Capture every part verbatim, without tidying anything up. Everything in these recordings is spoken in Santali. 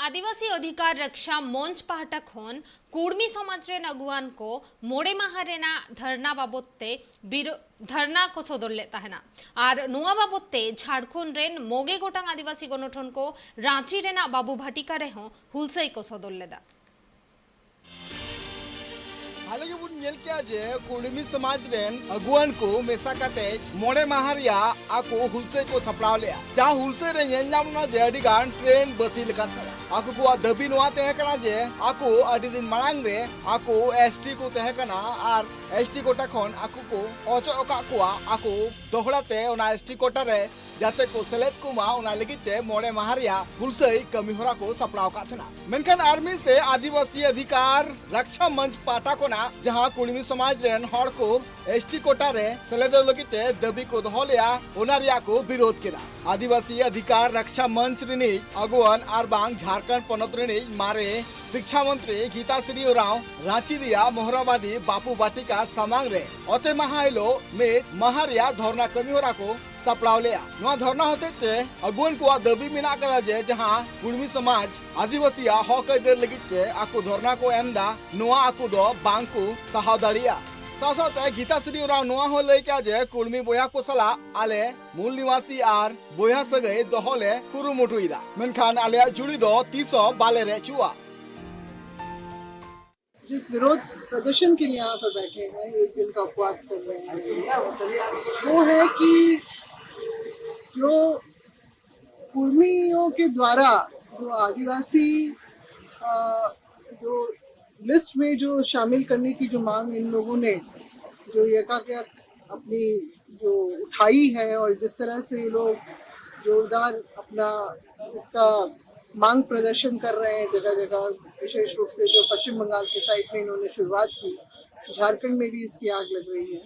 ᱟᱹᱫᱤᱵᱟᱹᱥᱤ ᱚᱫᱷᱤᱠᱟᱨ ᱨᱟᱠᱷᱥᱟ ᱢᱚᱧᱪ ᱯᱟᱦᱴᱟ ᱠᱷᱚᱱ ᱠᱩᱲᱢᱤ ᱥᱚᱢᱟᱡᱽ ᱨᱮᱱ ᱟᱹᱜᱩᱣᱟᱹᱱ ᱠᱚ ᱢᱚᱬᱮ ᱢᱟᱦᱟ ᱨᱮᱱᱟᱜ ᱫᱷᱟᱨᱱᱟ ᱵᱟᱵᱚᱛ ᱛᱮ ᱵᱤᱨᱳ-, ᱫᱷᱟᱨᱱᱟ ᱠᱚ ᱥᱚᱫᱚᱨ ᱞᱮᱫ ᱛᱟᱦᱮᱱᱟ᱾ ᱟᱨ ᱱᱚᱣᱟ ᱵᱟᱵᱚᱛ ᱛᱮ ᱡᱷᱟᱲᱠᱷᱚᱸᱰ ᱨᱮᱱ ᱢᱚᱬᱮ ᱜᱚᱴᱟᱝ ᱟᱹᱫᱤᱵᱟᱹᱥᱤ ᱜᱚᱱᱚᱴᱷᱚᱱ ᱠᱚ ᱨᱟᱸᱪᱤ ᱨᱮᱱᱟᱜ ᱵᱟᱵᱩ ᱵᱷᱟᱴᱤᱠᱟ ᱨᱮᱦᱚᱸ ᱦᱩᱞᱥᱟᱹᱭ ᱠᱚ ᱥᱚᱫᱚᱨ ᱞᱮᱫᱟ᱾ ᱦᱟᱞᱮ ᱜᱮᱵᱚᱱ ᱧᱮᱞ ᱠᱮᱜᱼᱟ ᱡᱮ ᱠᱩᱲᱢᱤ ᱥᱚᱢᱟᱡᱽ ᱨᱮᱱ ᱟᱹᱜᱩᱣᱟᱹᱱ ᱠᱚ ᱢᱮᱥᱟ ᱠᱟᱛᱮ ᱢᱚᱬᱮ ᱢᱟᱦᱟ ᱨᱮᱭᱟᱜ ᱟᱠᱚ ᱦᱩᱞᱥᱟᱹᱭ ᱠᱚ ᱥᱟᱯᱲᱟᱣ ᱞᱮᱜᱼᱟ᱾ ᱡᱟᱦᱟᱸ ᱦᱩᱞᱥᱟᱹᱭ ᱨᱮ ᱧᱮᱞ ᱧᱟᱢ ᱞᱮᱱᱟ ᱡᱮ ᱟᱹᱰᱤ ᱜᱟᱱ ᱴᱨᱮᱱ ᱵᱟᱹᱛᱤᱞ ᱟᱠᱟᱫ ᱛᱟᱦᱮᱸᱱᱟ᱾ ᱟᱠᱚ ᱠᱚᱣᱟᱜ ᱫᱟᱹᱵᱤ ᱱᱚᱣᱟ ᱛᱟᱦᱮᱸ ᱠᱟᱱᱟ ᱡᱮ ᱟᱠᱚ ᱟᱹᱰᱤ ᱫᱤᱱ ᱢᱟᱲᱟᱝ ᱨᱮ ᱟᱠᱚ ᱮᱥ ᱴᱤ ᱠᱚ ᱛᱟᱦᱮᱸ ᱠᱟᱱᱟ ᱟᱨ ᱮᱥ ᱴᱤ ᱠᱳᱴᱟ ᱠᱷᱚᱱ ᱟᱠᱚ ᱠᱚ ᱚᱪᱚᱜ ᱟᱠᱟᱫ ᱠᱚᱣᱟ᱾ ᱟᱠᱚ ᱫᱚᱦᱲᱟ ᱛᱮ ᱚᱱᱟ ᱮᱥ ᱴᱤ ᱠᱳᱴᱟ ᱨᱮ ᱡᱟᱛᱮ ᱠᱚ ᱥᱮᱞᱮᱫ ᱠᱚ ᱢᱟ, ᱚᱱᱟ ᱞᱟᱹᱜᱤᱫ ᱛᱮ ᱢᱚᱬᱮ ᱢᱟᱦᱟ ᱨᱮᱭᱟᱜ ᱦᱩᱞᱥᱟᱹᱭ ᱠᱟᱹᱢᱤ ᱦᱚᱨᱟ ᱠᱚ ᱥᱟᱯᱲᱟᱣ ᱟᱠᱟᱫ ᱛᱟᱦᱮᱸᱱᱟ᱾ ᱢᱮᱱᱠᱷᱟᱱ ᱟᱨ ᱢᱤᱫ ᱥᱮᱫ ᱟᱹᱫᱤᱵᱟᱹᱥᱤ ᱚᱫᱷᱤᱠᱟᱨ ᱨᱟᱠᱷᱥᱟ ᱢᱚᱧᱪ ᱯᱟᱦᱴᱟ ᱠᱷᱚᱱᱟᱜ ᱡᱟᱦᱟᱸ ᱠᱩᱲᱢᱤ ᱥᱚᱢᱟᱡᱽ ᱨᱮᱱ ᱦᱚᱲ ᱠᱚ ᱮᱥ ᱴᱤ ᱠᱳᱴᱟ ᱨᱮ ᱥᱮᱞᱮᱫᱚᱜ ᱞᱟᱹᱜᱤᱫ ᱛᱮ ᱫᱟᱹᱵᱤ ᱠᱚ ᱫᱚᱦᱚ ᱞᱮᱜᱼᱟ, ᱚᱱᱟ ᱨᱮᱭᱟᱜ ᱠᱚ ᱵᱤᱨᱳᱫ ᱠᱮᱫᱟ᱾ ᱟᱹᱫᱤᱵᱟᱹᱥᱤ ᱚᱫᱷᱤᱠᱟᱨ ᱨᱟᱠᱷᱥᱟ ᱢᱚᱧᱪ ᱨᱤᱱᱤᱡ ᱟᱹᱜᱩᱣᱟᱹᱱ ᱟᱨ ᱵᱟᱝ ᱡᱷᱟᱲᱠᱷᱚᱸᱰ ᱯᱚᱱᱚᱛ ᱨᱤᱱᱤᱡ ᱢᱟᱨᱮ ᱥᱤᱠᱪᱷᱟ ᱢᱚᱱᱛᱨᱤ ᱜᱤᱛᱟᱥᱨᱤ ᱩᱨᱟᱸᱣ ᱨᱟᱸᱪᱤ ᱨᱮᱭᱟᱜ ᱢᱚᱦᱨᱟᱵᱟᱫᱤ ᱵᱟᱯᱩ ᱵᱟᱴᱤᱠᱟ ᱥᱟᱢᱟᱝ ᱨᱮ ᱚᱛᱮ ᱢᱟᱦᱟ ᱦᱤᱞᱳᱜ ᱢᱤᱫ ᱢᱟᱦᱟ ᱨᱮᱭᱟᱜ ᱫᱷᱚᱨᱱᱟ ᱠᱟᱹᱢᱤ ᱦᱚᱨᱟ ᱠᱚ ᱥᱟᱯᱲᱟᱣ ᱞᱮᱜᱼᱟ᱾ ᱱᱚᱣᱟ ᱫᱷᱚᱨᱱᱟ ᱦᱚᱛᱮᱡ ᱛᱮ ᱟᱹᱜᱩᱣᱟᱹᱱ ᱠᱚᱣᱟᱜ ᱫᱟᱹᱵᱤ ᱢᱮᱱᱟᱜ ᱟᱠᱟᱫᱟ ᱡᱮ ᱡᱟᱦᱟᱸ ᱠᱩᱲᱢᱤ ᱥᱚᱢᱟᱡᱽ ᱟᱹᱫᱤᱵᱟᱹᱥᱤᱭᱟᱜ ᱦᱚᱠ ᱟᱹᱭᱫᱟᱹᱨ ᱞᱟᱹᱜᱤᱫ ᱛᱮ ᱟᱠᱚ ᱫᱷᱚᱨᱱᱟ ᱠᱚ ᱮᱢ ᱮᱫᱟ, ᱱᱚᱣᱟ ᱟᱠᱚ ᱫᱚ ᱵᱟᱝ ᱠᱚ ᱥᱟᱦᱟᱣ ᱫᱟᱲᱮᱭᱟᱜᱼᱟ᱾ ᱥᱟᱶ ᱥᱟᱶᱛᱮ ᱜᱤᱛᱟᱥᱨᱤ ᱩᱨᱟᱸᱣ ᱱᱚᱣᱟ ᱦᱚᱸ ᱞᱟᱹᱭ ᱠᱮᱜᱼᱟ ᱡᱮ ᱠᱩᱲᱢᱤ ᱵᱚᱭᱦᱟ ᱠᱚ ᱥᱟᱞᱟᱜ ᱟᱞᱮ ᱢᱩᱞ ᱱᱤᱣᱟᱥᱤ ᱟᱨ ᱵᱚᱭᱦᱟ ᱥᱟᱹᱜᱟᱹᱭ ᱫᱚᱦᱚ ᱞᱮ ᱠᱩᱨᱩᱢᱩᱴᱩᱭᱮᱫᱟ, ᱢᱮᱱᱠᱷᱟᱱ ᱟᱞᱮᱭᱟᱜ ᱡᱩᱲᱤ ᱫᱚ ᱛᱤᱥ ᱦᱚᱸ ᱵᱟᱞᱮ ᱨᱮᱡ ᱦᱚᱪᱚᱜᱼᱟ᱾ जिस विरोध प्रदर्शन के लिए यहाँ पर बैठे हैं, एक दिन का उपवास कर रहे हैं, वो है कि जो कुर्मियों के द्वारा जो आदिवासी, अ, जो लिस्ट में जो शामिल करने की जो मांग इन लोगों ने जो यकायक अपनी जो उठाई है और जिस तरह से ये लोग जोरदार अपना इसका मांग प्रदर्शन कर रहे हैं जगह जगह, विशेष रूप से जो पश्चिम बंगाल की साइड में इन्होंने शुरुआत की, झारखंड में भी इसकी आग लग रही है।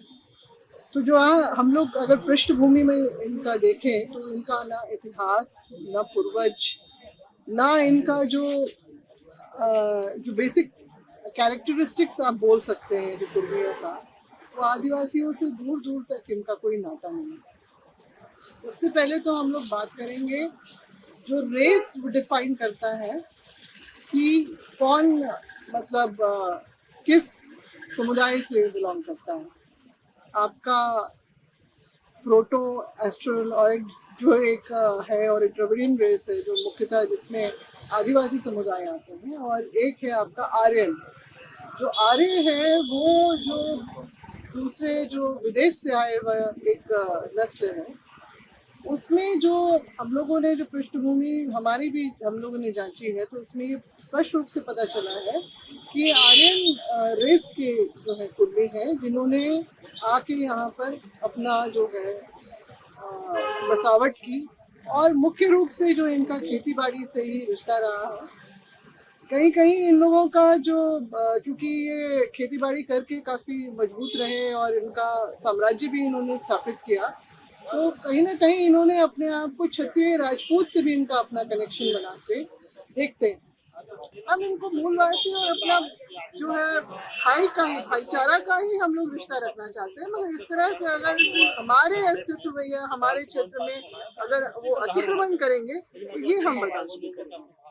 तो जो आ, हम लोग अगर पृष्ठभूमि में इनका देखें तो इनका ना इतिहास, ना पूर्वज, ना इनका जो, अ, जो बेसिक कैरेक्टरिस्टिक्स आप बोल सकते हैं जो कुर्मियों का, वो आदिवासियों से दूर दूर तक इनका कोई नाता नहीं है। सबसे पहले तो हम लोग बात करेंगे जो रेस डिफाइन करता है कि कौन, मतलब, अ, किस समुदाय से बिलोंग करता है। आपका प्रोटो एस्ट्रोलॉइड जो एक, अ, है और एक द्रविडियन रेस है जो मुख्यतः जिसमें आदिवासी समुदाय आते हैं, और एक है आपका आर्यन। जो आर्य है वो जो दूसरे जो विदेश से आए हुए एक, अ, नस्ल है, उसमें जो हम लोगों ने जो पृष्ठभूमि हमारी भी हम लोगों ने जांची है, तो उसमें ये स्पष्ट रूप से पता चला है कि आर्यन, अ, रेस के जो है कुर्मी हैं, जिन्होंने आके यहाँ पर अपना जो है, अ, बसावट की, और मुख्य रूप से जो इनका खेती बाड़ी से ही रिश्ता रहा है। कहीं कहीं इन लोगों का जो, अ, क्योंकि ये खेती बाड़ी करके काफी मजबूत रहे और इनका साम्राज्य भी इन्होंने स्थापित किया, तो कहीं ना कहीं इन्होंने अपने आप को क्षत्रिय राजपूत से भी इनका अपना कनेक्शन बनाते देखते हैं। हम इनको मूलवासी और अपना जो है भाई का ही, भाईचारा का ही हम लोग रिश्ता रखना चाहते हैं, मगर इस तरह से अगर हमारे अस्तित्व में या हमारे क्षेत्र में अगर वो अतिक्रमण करेंगे, तो ये हम बर्दाश्त नहीं करेंगे।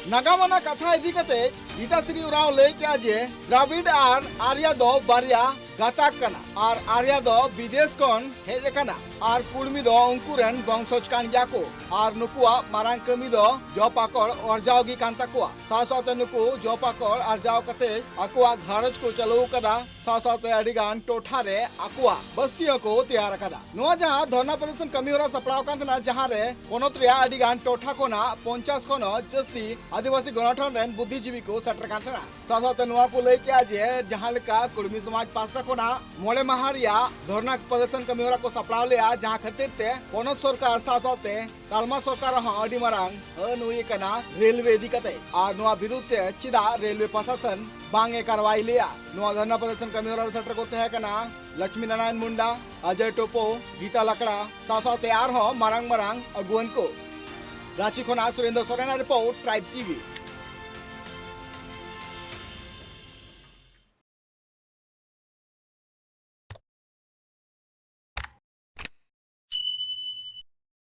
ᱱᱟᱜᱟᱢ ᱟᱱᱟᱜ ᱠᱟᱛᱷᱟ ᱤᱫᱤ ᱠᱟᱛᱮ ᱜᱤᱛᱟᱥᱨᱤ ᱩᱨᱟᱣ ᱞᱟᱹᱭ ᱠᱮᱫᱼᱟ ᱡᱮ ᱫᱨᱟᱵᱤᱲ ᱟᱨ ᱟᱨᱭᱟ ᱫᱚ ᱵᱟᱨᱭᱟ ᱜᱟᱛᱟᱠ ᱠᱟᱱᱟ ᱟᱨ ᱟᱨᱭᱟ ᱫᱚ ᱵᱤᱫᱮᱥ ᱠᱷᱚᱱ ᱦᱮᱡ ᱟᱠᱟᱱᱟ ᱟᱨ ᱠᱩᱲᱢᱤ ᱫᱚ ᱩᱱᱠᱩ ᱨᱮᱱ ᱵᱚᱝᱥᱚᱡᱽ ᱠᱟᱱ ᱜᱮᱭᱟ ᱠᱚ ᱟᱨ ᱱᱩᱠᱩᱣᱟᱜ ᱢᱟᱨᱟᱝ ᱠᱟᱹᱢᱤ ᱫᱚ ᱡᱚ ᱯᱟᱠᱚᱲ ᱚᱨᱡᱟᱣ ᱜᱮ ᱠᱟᱱ ᱛᱟᱠᱚᱣᱟ᱾ ᱥᱟᱶ ᱥᱟᱶᱛᱮ ᱱᱩᱠᱩ ᱡᱚ ᱯᱟᱠᱚᱲ ᱟᱨᱡᱟᱣ ᱠᱟᱛᱮ ᱟᱠᱚᱣᱟᱜ ᱜᱷᱟᱨᱚᱸᱡᱽ ᱠᱚ ᱪᱟᱹᱞᱩ ᱟᱠᱟᱫᱟ᱾ ᱥᱟᱶ ᱥᱟᱶᱛᱮ ᱟᱹᱰᱤ ᱜᱟᱱ ᱴᱚᱴᱷᱟ ᱨᱮ ᱟᱠᱚᱣᱟᱜ ᱵᱟᱥᱛᱤ ᱦᱚᱸᱠᱚ ᱛᱮᱭᱟᱨ ᱟᱠᱟᱫᱟ᱾ ᱱᱚᱣᱟ ᱡᱟᱦᱟᱸ ᱫᱷᱚᱨᱱᱟ ᱯᱨᱚᱫᱚᱨᱥᱚᱱ ᱠᱟᱹᱢᱤ ᱦᱚᱨᱟ ᱥᱟᱯᱲᱟᱣ ᱠᱟᱱ ᱛᱟᱦᱮᱱᱟ, ᱡᱟᱦᱟᱸ ᱨᱮ ᱯᱚᱱᱚᱛ ᱨᱮᱭᱟᱜ ᱟᱹᱰᱤ ᱜᱟᱱ ᱴᱚᱴᱷᱟ ᱠᱷᱚᱱᱟᱜ ᱯᱚᱧᱪᱟᱥ ᱠᱷᱚᱱ ᱦᱚᱸ ᱡᱟᱹᱥᱛᱤ ᱟᱹᱫᱤᱵᱟᱹᱥᱤ ᱜᱚᱱᱚᱴᱷᱚᱱ ᱨᱮᱱ ᱵᱩᱫᱽᱫᱷᱤᱡᱤᱵᱤ ᱠᱚ ᱥᱮᱴᱮᱨ ᱠᱟᱱ ᱛᱟᱦᱮᱱᱟ᱾ ᱥᱟᱶ ᱥᱟᱶᱛᱮ ᱱᱚᱣᱟ ᱠᱚ ᱞᱟᱹᱭ ᱠᱮᱫᱼᱟ ᱡᱮ ᱡᱟᱦᱟᱸ ᱞᱮᱠᱟ ᱠᱩᱲᱢᱤ ᱥᱚᱢᱟᱡᱽ ᱯᱟᱥᱴᱟ ᱠᱷᱚᱱᱟᱜ ᱢᱚᱬᱮ ᱢᱟᱦᱟ ᱨᱮᱭᱟᱜ ᱫᱷᱚᱨᱱᱟ ᱯᱨᱚᱫᱚᱨᱥᱚᱱ ᱠᱟᱹᱢᱤ ᱦᱚᱨᱟ ᱠᱚ ᱥᱟᱯᱲᱟᱣ ᱞᱮᱫᱼᱟ, ᱡᱟᱦᱟᱸ ᱠᱷᱟᱹᱛᱤᱨ ᱛᱮ ᱯᱚᱱᱚᱛ ᱥᱚᱨᱠᱟᱨ ᱥᱟᱶ ᱥᱟᱶᱛᱮ ᱛᱟᱞᱢᱟ ᱥᱚᱨᱠᱟᱨ ᱦᱚᱸ ᱟᱹᱰᱤ ᱢᱟᱨᱟᱝ ᱟᱹᱱ ᱦᱩᱭ ᱟᱠᱟᱱᱟ ᱨᱮᱞᱣᱮ ᱤᱫᱤ ᱠᱟᱛᱮ᱾ ᱟᱨ ᱱᱚᱣᱟ ᱵᱤᱨᱩᱫᱷ ᱛᱮ ᱪᱮᱫᱟᱜ ᱨᱮᱞᱣᱮ ᱯᱨᱚᱥᱟᱥᱚᱱ ᱵᱟᱝ ᱮ ᱠᱟᱨᱣᱟᱭ ᱞᱮᱫᱼᱟ? ᱱᱚᱣᱟ ᱫᱷᱚᱨᱱᱟ ᱯᱨᱚᱫᱚᱨᱥᱚᱱ ᱠᱟᱹᱢᱤ ᱦᱚᱨᱟ ᱨᱮ ᱥᱮᱴᱮᱨ ᱠᱚ ᱛᱟᱦᱮᱸ ᱠᱟᱱᱟ ᱞᱚᱠᱷᱢᱤ ᱱᱟᱨᱟᱭᱚᱱ ᱢᱩᱱᱰᱟ, ᱚᱡᱚᱭ ᱴᱳᱯᱳ, ᱜᱤᱛᱟ ᱞᱟᱠᱲᱟ ᱥᱟᱶ ᱥᱟᱶᱛᱮ ᱟᱨᱦᱚᱸ ᱢᱟᱨᱟᱝ ᱢᱟᱨᱟᱝ ᱟᱹᱜᱩᱣᱟᱹᱱ ᱠᱚ᱾ ᱨᱟᱸᱪᱤ ᱠᱷᱚᱱᱟᱜ ᱥᱩᱨᱮᱱᱫᱨᱚ ᱥᱚᱨᱮᱱᱟᱜ ᱨᱤᱯᱳᱨᱴ, ᱴᱨᱟᱭᱤᱵᱽ ᱴᱤᱵᱷᱤ᱾